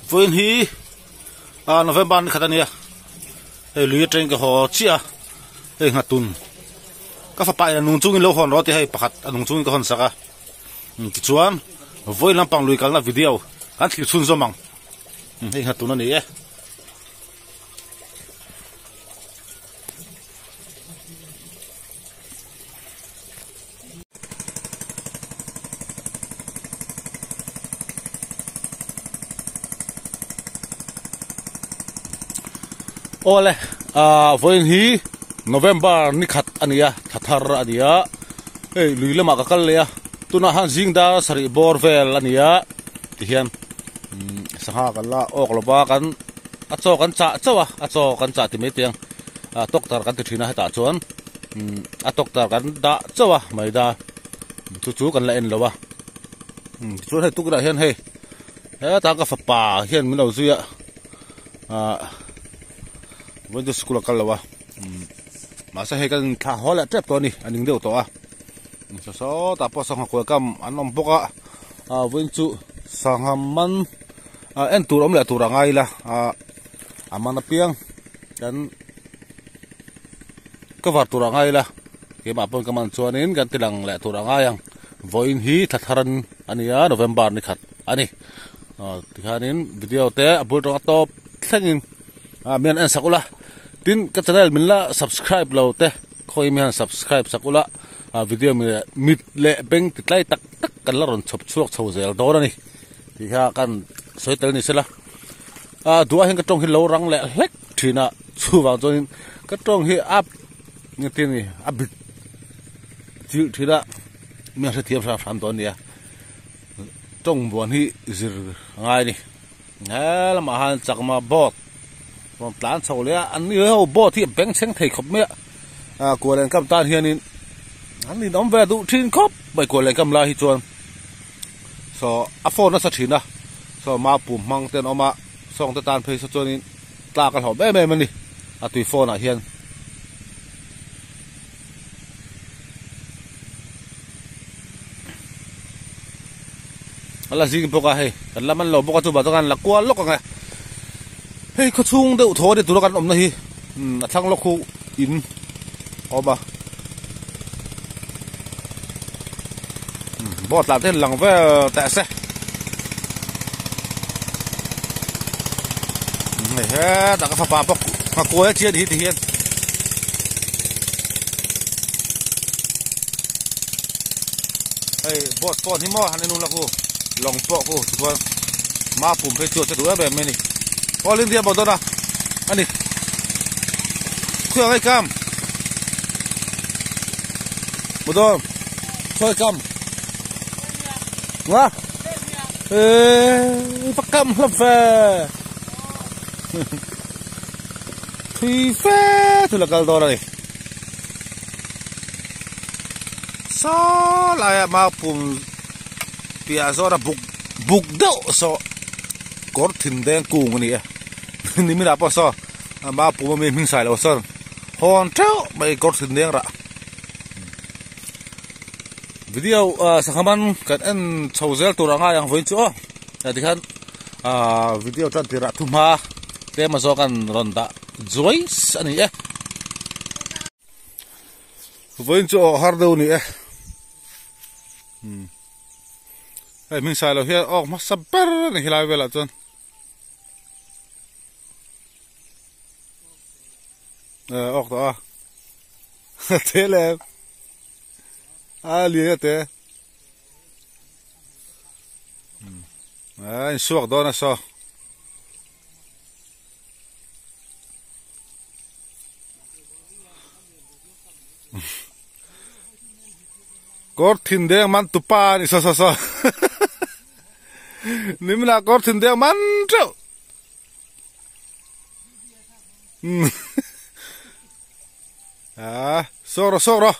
Vawiin hi ah November ni khat a nia hei lui atangin ka haw chiah a hei nghatun ka fapa in a nung chungin lo hawn rawh a ti hei pakhat a nung chungin ka hawn sak a tichuan vawiin lampang lui kalna video kan thlir chhunzawm ang hei nghatun a ni e. Awle ah vawiin hi November ni khat a ni a thla thar a ni a hei lui lamah ka kal leh a tunah han zing dar sarih bawr vel a ni a tihian sangha kan la awk lo va kan a chaw kan chah chauh a a chaw kan chah ti mai teh ang ah tawktar kan ti thin a hetah chuan. Umm a tawktar kan dah chauh a maida chu chu kan la en lo a umm tichuan hei tukverh ah hian hei hetah ka fapa hian min lo zui a ah vawiin chu school a kal lo a umm mahse hei kan thlah haw leh tep tawh a ni a ning deuh tawh a saw sawtah pawh sangha kual kam an awm bawk a ah vawiin chu sangha man ah en tur awm leh tur a ngai ila ah a man apiang kan. Cover tur a ngai la, keimah pawn ka man chuanin kan ti lang leh tur a ngai ang. Vawiin hi thla thar a ni a, November ni khat a ni. Aw tikhanin video te a bul tawng a tawp thlengin ah mi han en sak ula. Tin ka channel min la subscribe lo te khawiin mi han subscribe sak ula ah video mi leh mit leh beng ti tlai tak tak kan la rawn chhawp chhuak chho zel dawn a ni tih kha kan sawi tel ni sela. Ah duah hian ka tawng hi lo rang leh hlek thin a. Chuvang chuanin ka tawng hi a engtin nge a bit chilh thin a mi a hrethiam hram hram dawn nia tawng buan hi zir a ngai a ni he lamah han chakma boat rawn tlan chho leh a an ni ho boat hi a beng chheng thei khawp mai a ah kualen kam tan hianin an inawm ve duh thin khawp mai kualen kam lai hi chuan saw a phone nasa thin a saw mapum hmang te an awm a sawng te tan phei saw chuanin. Tlak a hlawm em em a ni a tui phone ah hian. A la zing bawk a hei kan la man lo bawk a chuvang chuan kan la kual lawk ang e. Hei khaw chhung deuh thaw a ni tura kan awmna hi a thlang lawk khu in a awm a. Boat lah te lang vel teh se hei hetah ka fapa pawh ka kuai a chian hi ti hian hei boat pawh hi maw han en ula khu lawng pawh khu tichuan mapum phei chu a che duh em em mai a ni all India pawh dawn a ani khuang ei kam. Motor sawi kam nga e va kam hlap ve thui fe thil a kal dawn a ni saw laia mau pum piah zawna buk buk deuh saw kawr thin deng kung a ni e nimin ah pawh saw mau pum ami hming sai lo sawn hawn theuh mai kawr thin deng rah. Video ah sangha man kan en chho zel tur a ngai ang vawiin chu aw ah tikhian ah video tan tirah thu hma tlem a zawk an rawn dah zuai a ni e. Vawiin chu aw har deuh a ni e hei hming sai lo hian awk hmasa ber a ni helai velah chuan. Awk tawh a te le a lian a te a in suak dawn a saw kawr thin deng man tupa a ni saw saw saw nimina kawr thin deng man teuh. À, sawk rawh sawk rawh.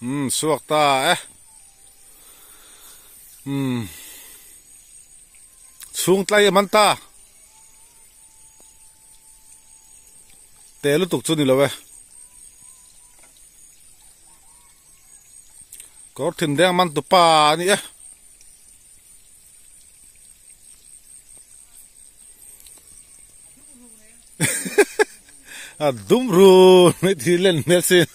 Um suak ta e. Um chhung tlai a man ta. Te lutuk chu ni lo e. Kawr thin deng man tupa a ni e. A dum run mai thi len hmel sin.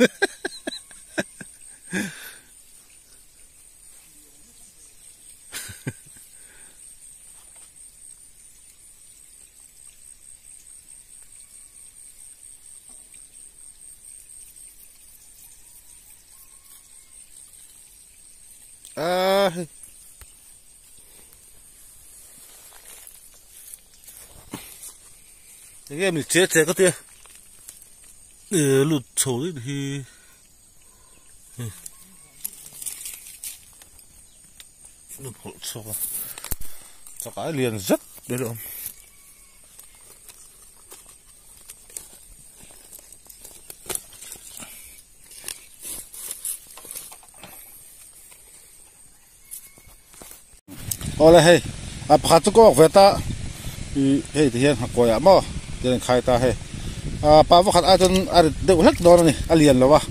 A hei. Enge mi che che ka tia e lut chho in hi lut hawlh chhuak a chakai lian zet mai a awm. Awle hei a pakhat chu ka awk ve ta ih hei ti hian hakawi ah maw ti an khai ta hei ah pa pakhat ai chuan a rit deuh hlek dawn a ni a lian lo a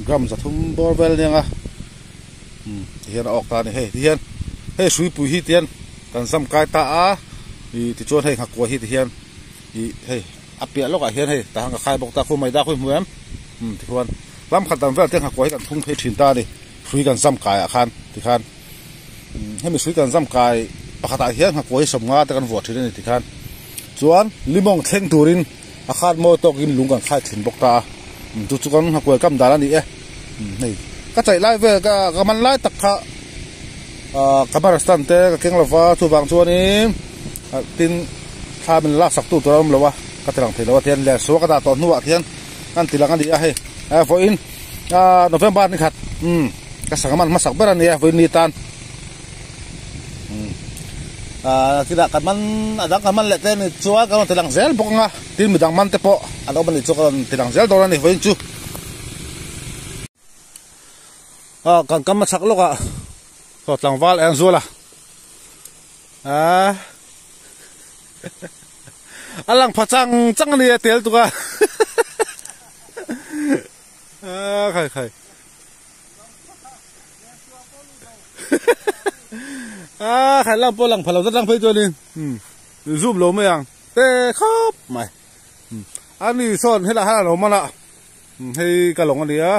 gram zathum bawr vel aniang a umm ti hian a awk ta a ni hei ti hian hei hruipui hi ti hian kan zam kai ta a ih tichuan hei nghakuai hi ti hian ih hei a piah lawkah hian hei tah hian ka khai bawk ta khu mai dak hu i hmu em umm tikhuan ram khat dang vel te nghakuai hi kan thung phei thin ta a ni. Hrui kan zam kai ah khan tikhan hemi hrui kan zam kai pakhat ah hian nghakuai sawmnga te kan vuah thin a ni tikhan chuan limawng thleng turin a khat mawi tawkin lung kan khai thin bawk ta a chu chu kan nghakuai kam dan a ni e hei ka chaih lai vel ka ka man lai tak kha ah camera stand te ka keng lova chuvang chuanin tin thla min lak sak tu tur a awm lo a ka ti lang thei lo a tihian lehsual ka dah tawh hnuah khian kan ti lang a ni a hei vawiin. Ah November ni khat umm ka sangha man hmasak ber a nia vawiin ni tan umm ah chutah kan man a dang kan man leh te ni chuan kan rawn ti lang zel bawk ang a tin midang man te pawh an awm a nih chu ka rawn ti lang zel dawn a ni vawiin chu ah kan kam a chhak lawk ah saw tlangval eng zual a ah a lang pha chang chang a ni a tel tuk a. Khai khai a khai lang pawh lang pha lo zat lang phei chuanin zoom lo mai ang te khawp mai a ni sawn helaiah hian a lo man a hei ka lawng a ni a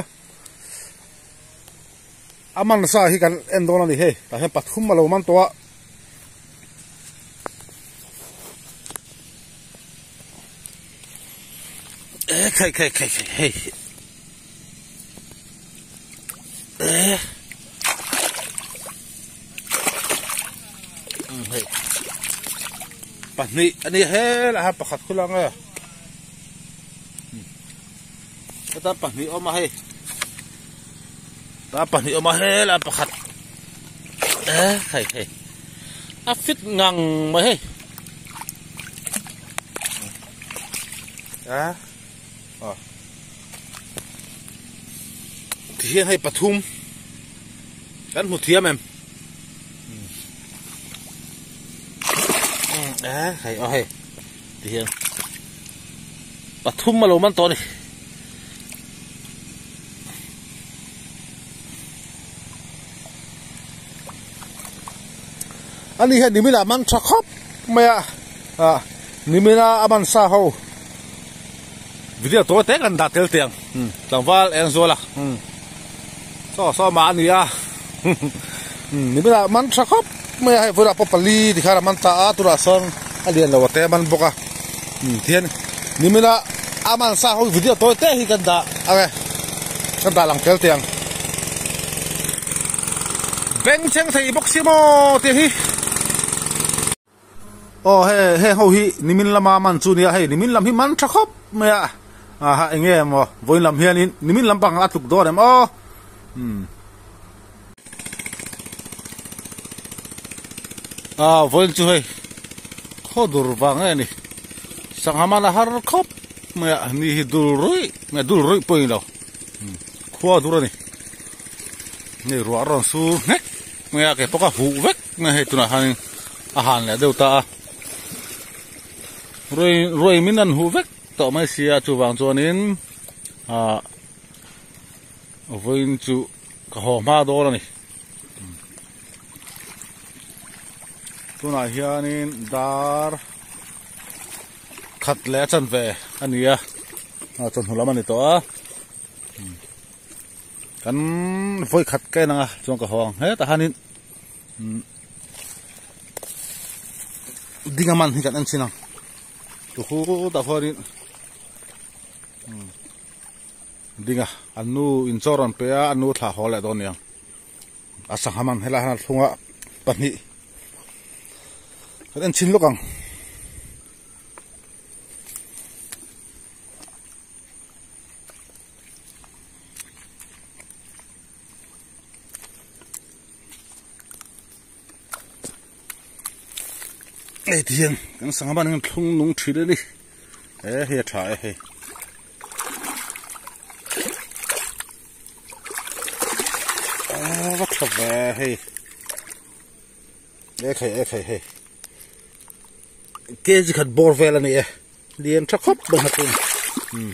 a man sa hi kan en dawn a ni hei tah hian pathum a lo man tawh a. E khai khai khai khai hei e hei pahnih a ni hel a pakhat khu lang e heta pahnih awm a hei ta pahnih awm a hel a pakhat e khai khai a fit ngang mai hei. A aw ti hian hei pathum kan hmu thiam em a hei aw hei ti hian pathum a lo man tawh a ni. Ani hian nimin ah man tha khawp mai a ah nimin a a man sa ho video tawi te kan dah tel teh ang tlangval eng zual a saw saw mah a ni a nimin ah man tha khawp mai a hei vawilah pawh pali tikhan a man ta a tunah sawn a lian lo a te a man bawk a tihian nimin a a man sa ho video tawi te hi kan dah ang e kan dah lang tel teh ang. Bengchheng thei bawk si maw tih hi. Aw he heng ho hi nimin lama man chu nia hei nimin lam hi man tha khawp mai a aha enge maw vawiin lam hianin nimin lampang a tluk dawn em aw umm. Ah vawiin chu hei khaw dur vang nge ni sangha man a har khawp mai a ni hi dul ruih nge dul ruih pawh a ni lo khua dur a ni. Hei ruah a rawn sur nghek mai a ke pawh ka huh vek mai a hei tunah hianin a han leh deuh ta a ruai ruai min an huh vek tawh mai sia chuvang chuanin ah vawiin chu. ka haw hma dawn a ni. Tunah hianin dar khat leh a chanve a ni a, chawhnu lam a ni tawh a. Kan vawi khat ka en ang a chuan ka haw ang hetah hianin ding a man hi kan en chhin ang tukhutah khuanin ding a an nu in chaw rawn pe a an nu thlah haw leh dawn a ni ang a sangha man helai hian a thlung a pahnih kan en chhin lawk ang. Hei ti hian kan sangha ban hian thlung nung thin a ni e hei a tha e hei a va tha ve hei e khai e khai hei kg khat bawr vel a ni e lian tha khawp mai kha chu umm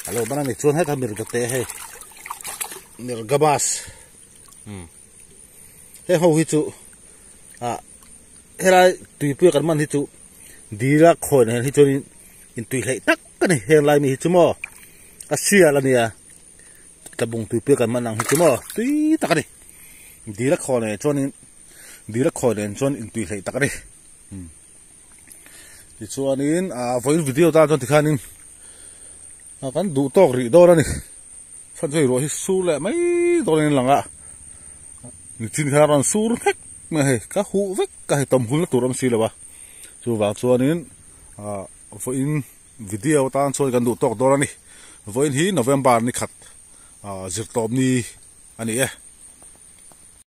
a lo ban a ni chuan heta mirga te hei mirga bus umm heng ho hi chu ah helai tuipui a kan man hi chu dil a khawi nen hi chuan in tui hleih tak a ni heng lai mi hi chu maw a sial a nia tlabung tuipui a kan man ang hi chu maw tui tak a ni dil a khawi nen chuan in dil a khawi nen chuan in tui hleih tak a ni. Tichuanin ah vawiin video tan chuan tikhanin ah kan duh tawk rih dawn a ni chhan chu hei ruah hi sur leh mai dawnin a lang a nichin khan a rawn sur vek mai a hei ka huh vek a hei tawmhul na tur a awm si lo a chuvang chuanin ah vawiin video tan chuan kan duh tawk dawn a ni vawiin hi November ni khat ah zirtawp ni a ni e.